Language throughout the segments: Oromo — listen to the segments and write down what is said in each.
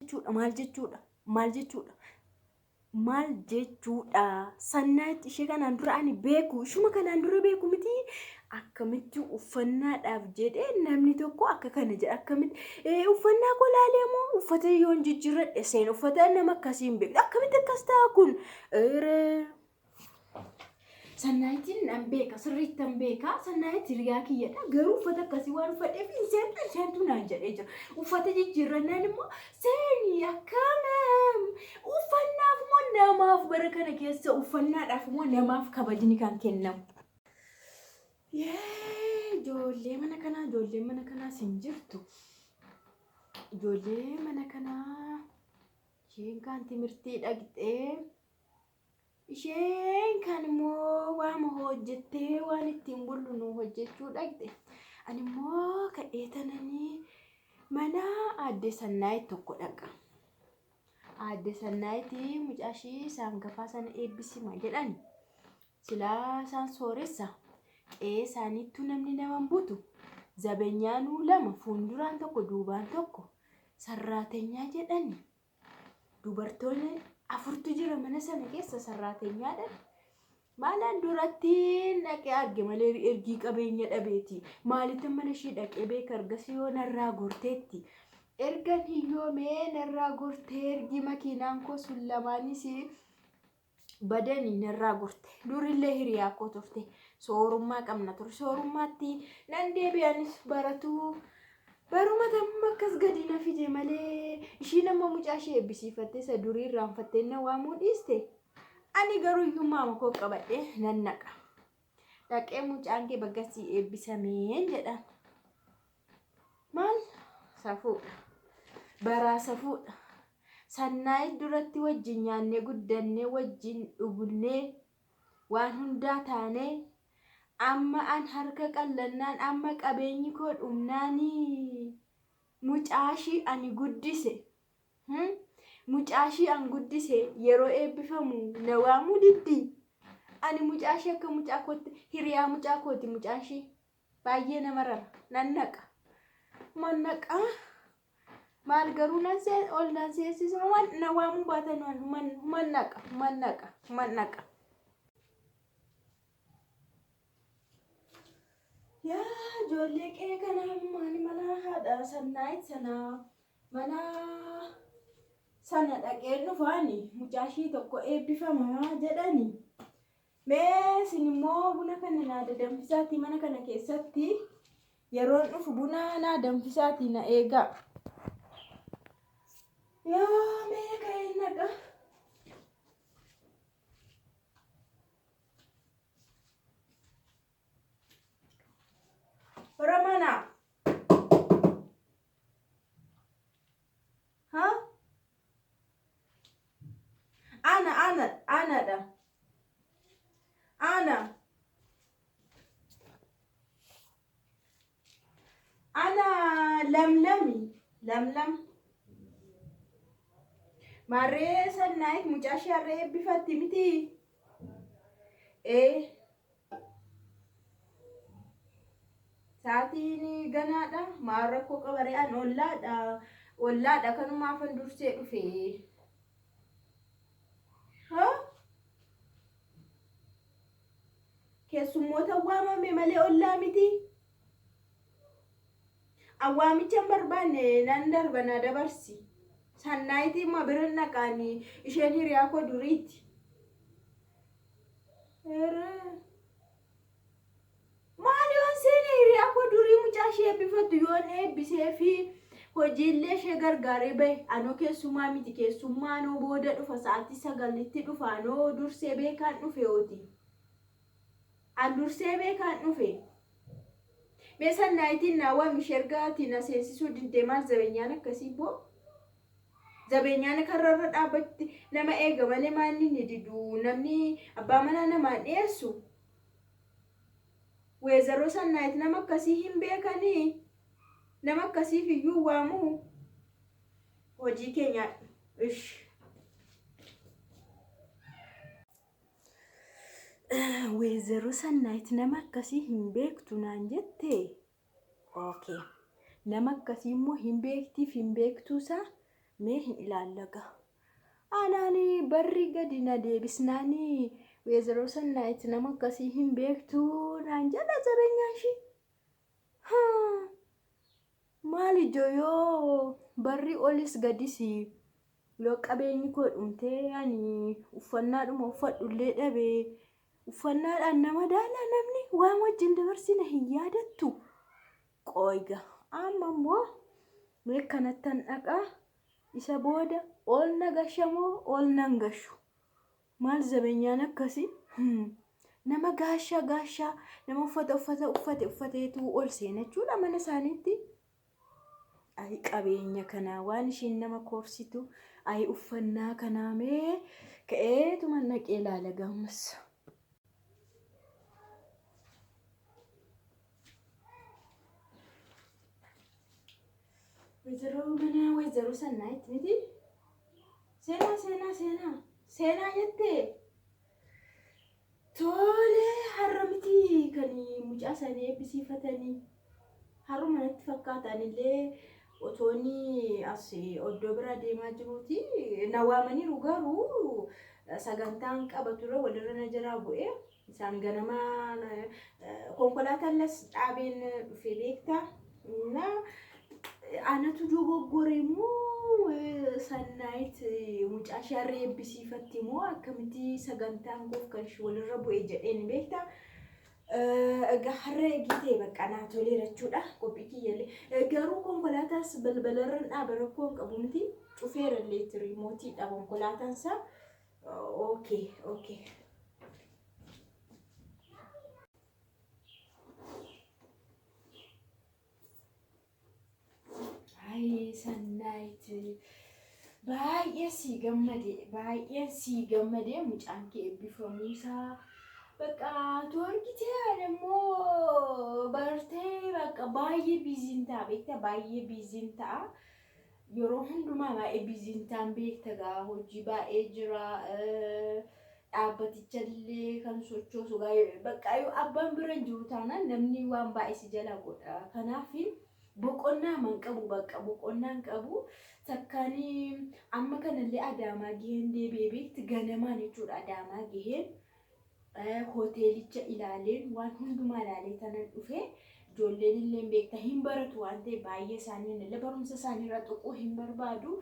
jechuudha? Maal jechuudha? Maal jechuudha? Maal jechuudha? Sannaayit ishee kanaan dura ani beeku, ishuma kanaan dura beeku miti. Akkamitti uffannaadhaaf jedhee namni tokko akka kana jedha. Akkamitti uffannaa koo laalee moo uffata yoon jijjiirradhe seen uffata nama akkasii hin beeknu. Akkamitti akkas ta'a kun? Eeree. Sannaayitiin nan beeka, sirriitti nan beeka. Sannaayit hiriyaa kiyyadha. Garuu uffata akkasii waan uffadheef hin seentu, hin seentu naan jedhee jira. Uffata jijjiirrannaan immoo seeni akkam uffannaaf moo namaaf bara kana keessa uffannaadhaaf moo namaaf kabajni kan kennamu. Yee, ijoollee mana kanaa, ijoollee mana kanaas hin jirtu. Ijoollee mana kanaa isheen kaan timirtii dhaqxee Isheen kaan immoo waama hojjettee waan ittiin bullu nu hojjechuu dhaqxe. Ani immoo ka'ee tananii mana aadde Sannaayit tokko dhaqa. Aadde Sannaayit mucaa ishii isa hangafaa sana eebbisima jedhani. Silaa isaan sooressa. Qe'ee isaaniittuu namni nama hin butu. Zabenyaanuu lama fuulduraan tokko duubaan tokko sarraatenyaa jedhani. Dubartoonni afurtu jira mana sana keessa sarraateenyaadhaan. Maalaan duratti dhaqee arge malee ergii qabeenya dhabeeti. Maalitti mana ishii dhaqee beeka ergasii yoo narraa gorteetti. Ergan hiyyoomee narraa gortee ergi makiinaan koo sun lamaanis badanii narraa gorte. Durillee hiriyaa koo turte. Soorummaa qabna ture. Soorummaatti nan deebi'anis baratuu. Baruma tamma akkas gadi na fide malee ishiin amma mucaa ishee eebbisiifattee isa durii irraanfattee na waamuu dhiiste. Ani garuu iyyummaa koo qabadhee nan naqa. Dhaqee mucaan kee bagga sii eebbisameen jedhaan. Maal? Safuudha. Baraa safuudha. Sannaayit duratti wajjin nyaannee guddannee wajjin dhugnee waan hundaa taanee amma an harka qallannaan amma qabeenyi koo dhumnaanii mucaashii ani guddise mucaashii an guddise yeroo eebbifamu na waamuu diddi. Ani mucaashii akka mucaa kootti hiriyaa mucaa kooti mucaashii baay'ee na marara nan naqa. Man naqa. Maal garuu nan see ol nan seensisa human na waamuu baatan human human naqa human naqa human naqa. Yaa ijoollee qe'ee kanaa maali mana haadha sannaayit sana mana sana dhaqeen dhufaani mucaa ishii tokko eebbifama jedhani. Mee isin immoo buna kana naa dadanfisaatii mana kana keessatti yeroon dhufu buna naa danfisaatii na eegaa. Yaa mee ka'een naqa. Warra manaa. Ha? Ana ana anadha. Ana. Ana lamlami. Lamlam. Maarree sannaayit mucaa ishee har'a eebbifatti miti. Ee. Sa'aatiin ganaadha. Maal rakkoo qaba ree an ollaadha. Ollaadha kanumaafan dursee dhufe. Ha? Keessummoota waamame malee ollaa miti. An waamicha hin barbaanne nan darba na dabarsi. Sannaayitii immoo bira dhaqaani isheen hiriyaa koo duriiti. Eree. Maal yoon seene hiriyaa koo durii mucaa ishee eebbifattu yoon eebbisee fi hojiillee ishee gargaaree bahe anoo keessummaa miti keessummaa anoo booda dhufa sa'aatii sagalitti dhufa anoo dursee beekaan dhufe hooti. An dursee beekaan dhufe. Mee sannaayitiin naa waami ishee erga ati na seensisuu diddee maal zabenyaan akkasii boo? Zabenyaan karra irra dhaabbatti nama eega malee maanni inni didu namni abbaa manaa namaan dhiyeessu. Weezaroo Sannaayit nama akkasii hin beekanii? Nama akkasiif iyyuu waamuu? Hojii kee nyaadhu. Ish. Weezaroo Sannaayit nama akkasii hin beektu naan jettee? Okay. Nama akkasii immoo hin beektiif hin beektuusaa Mee hin ilaallaga. Anaan barri gadi na deebisnaanii Weezaroo Sannaayit nama akkasii hin beektu naan jedha jabeenyaan ishii. Maal ijoo yoo barri olis gadis yoo qabeenyi koo dhumtee ani uffannaadhuma uffadhullee dhabee uffannaadhaan nama daala namni waan wajjin dabarsine hin yaadattu. Qooyga amma immoo mee kanattan dhaqaa isa booda ol na gashamoo ol nan gashu. Maal zabenyaan akkasii? Nama gaashaa gaashaa nama uffata uffata uffate uffateetu ol seena jechuudha mana isaaniitti. Ayi qabeenya kanaa waan isheen nama koorsitu ayi uffannaa kanaa mee ka'eetuma naqee ilaala gaammas. Wayzaroo mana wayzaroo sannaayit miti. Seenaa seenaa seenaa seenaa jettee tole har'a miti kan mucaa isaanii eebbisiifatanii har'uma natti fakkaatan illee otoonni as oddoo biraa deemaa jiruuti na waamaniiru garuu sagantaan qaba ture walirra na jiraa bu'ee isaan ganama konkolaataan las dhaabeen dhufe beektaa na anatu dogoggore moo Sannaayit mucaa ishee har'a eebbisiifatti moo akkamitti sagantaan koof kan ishee walirra bu'e jedheen beektaa. Egaa har'a eegii ta'e bakka naa toleera jechuudha qophii kiyyallee. Garuu konkolaataas balbalarra dhaabe rakkoo hin qabu miti cufeera illee riimootiidha konkolaataan isaa. Okay, okay. Ayii Sannaayit baay'ee sii gammade baay'ee sii gammade mucaan kee eebbifamuusaa bakka tu argitee ani immoo bartee bakka baay'ee biiziin ta'a beekta baay'ee biiziin ta'a yeroo hundumaa baay'ee biiziin ta'an beekta gaa hojii baay'ee jira dhaabbaticha illee kan sochoosu gaa bakka yoo abbaan bira hin jiru taanaan namni waan baay'ee si jala godha kanaaf boqonnaa man qabu bakka boqonnaa hin qabu takkaanii amma kanallee Adaamaa gaheen deebi'ee beekti ganamaan jechuudha Adaamaa gaheen hoteelicha ilaaleen waan hundumaa ilaalee tanan dhufe ijoolleen illee beekta hin baratu waan ta'e baay'ee isaanii illee barumsa isaanii irra tuquu hin barbaadu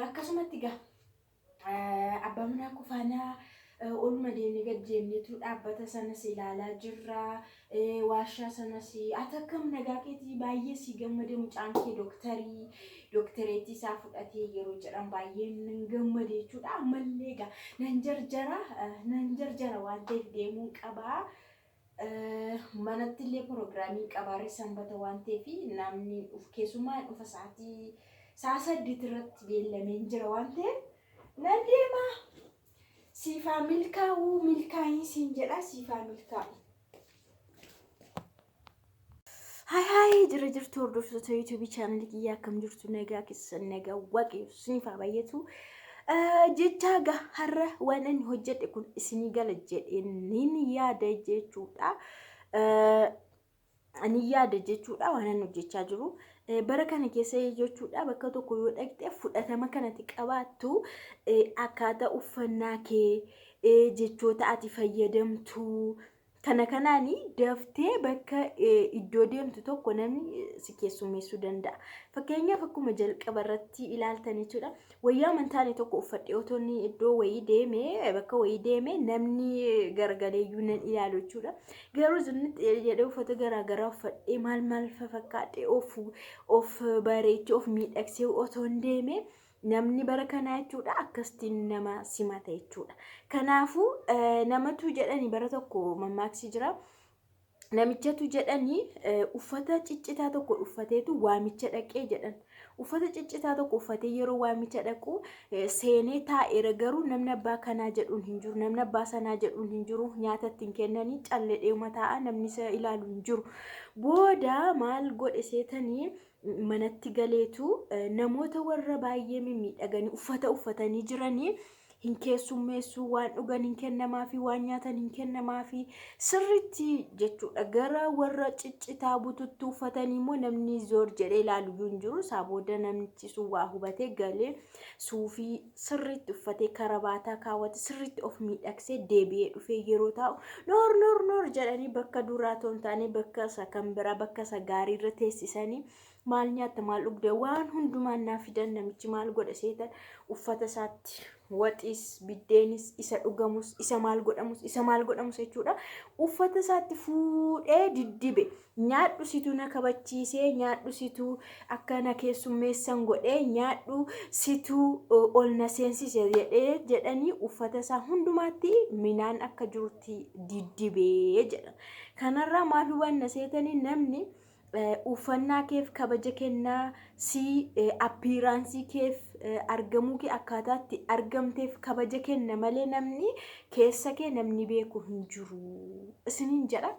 akkasumatti gaa abbaa manaa koo faana oluma deemnee gad deemneetu dhaabbata sanas ilaalaa jirra. Warshaa sanas ati akkam nagaa keetii baay'ee si gammade mucaan kee dooktarii dooktareetii isaa fudhatee yeroo jedhan baay'ee nan gammade jechuudha. Ammallee egaa nan jarjara nan jarjara waan ta'eef deemuun qabaa. Manatti illee piroogiraamii qabaarri sanbata waan ta'eef namni keessumaa dhufa sa'aatii sa'a 8 irratti beellameen jira waan ta'eef nan deema. Siifaa milkaa'uu milkaa'ii siin jedha siifaa milkaa'u. Haay haay jira jirtu hordoftoota yuutuubii chaanalii kiyyaa akkam jirtu nagaa keessan nagaa waaqayyo isiniif haa baay'atu. Jecha egaa har'a waan ani hojjedhe kun isinii gala jedhee nin yaada jechuudha. Ani yaada jechuudha waan ani hojjechaa jiru. Bara kana keessa jechuudha bakka tokko yoo dhaqxe fudhatama kanatti qabaattu akkaataa uffannaa kee jechoota ati fayyadamtu kana kanaani daftee bakka iddoo deemtu tokko namni si keessummeessuu danda'a. Fakkeenyaaf akkuma jalqaba irratti ilaaltan jechuudha. Wayyaa amantaanii tokko uffadhee otoo inni iddoo wayii deeme bakka wayii deeme namni garagaleeyyuu nan ilaalu jechuudha. Garuu zinni jedhee uffata garaagaraa uffadhee maal maal fafakkaadhee of of bareechee of miidhagsee otoo hin deeme namni bara kanaa jechuudha akkasitti nama simata jechuudha. Kanaafuu namatu jedhani bara tokko mammaaksi jira. Namichatu jedhani uffata ciccitaa tokko uffateetu waamicha dhaqee jedhan. Uffata ciccitaa tokko uffatee yeroo waamicha dhaqu seenee taa'eera garuu namni abbaa kanaa jedhuun hin jiru namni abbaa sanaa jedhuun hin jiru nyaata ittiin kennanii calledheema taa'a namni isa ilaalu hin jiru. Booda maal godhe seetanii manatti galeetu namoota warra baay'ee mimmiidhaganii uffata uffatanii jiranii Hin keessummeessuu, waan dhugan hin kennamaafi, waan nyaatan hin kennamaafi sirriitti jechuudha. Gara warra ciccitaa bututtuu uffatanii immoo namni zoor jedhee ilaalu iyyuu hin jiru. Isaa booda namichi sun waa hubatee galee suufii sirriitti uffatee karabaataa kaawwate sirriitti of miidhagsee deebi'ee dhufee yeroo taa'u noor noor noor jedhanii bakka duraa otoo hin taane bakka isa kan biraa bakka isa gaarii irra teessisanii maal nyaatta maal dhugde waan hundumaan naa fidan. Namichi maal godha seetan? Uffata isaatti waxiis biddeenis isa dhugamus isa maal godhamus isa maal godhamus jechuudha. Uffata isaatti fuudhee diddibe. Nyaadhu, situu na kabachiisee, nyaadhu, situu akka na keessummeessan godhee, nyaadhu, situu ol na seensise jedhee jedhanii uffata isaa hundumaatti minaan akka jirutti diddibee jedha. Kanarraa maal hubanna seetanii? Namni uffannaa keef kabaja kennaa, si appearance keef, argamuu kee, akkaataatti argamteef kabaja kenna malee namni keessa kee namni beeku hin jiru isiniin jedha.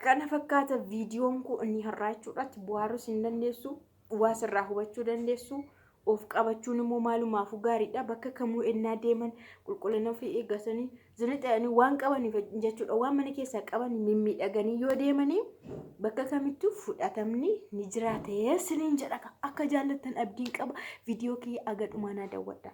Kana fakkaata viidiyoon kun inni har'aa jechuudha. Bu'aarus hin dandeessu, waa sirraa hubachuu dandeessu. Of qabachuun immoo maalumaafuu gaariidha. Bakka kamuu ennaa deeman qulqullina ofii eeggatanii zinixa'anii waan qabaniif jechuudha. Waan mana keessaa qaban mimmiidhaganii yoo deemanii bakka kamittuu fudhatamni ni jiraata isiniin jedha. Akka jaallattan abdiin qaba. Viidiyoo kiyya aga dhumaa naa daawwadha.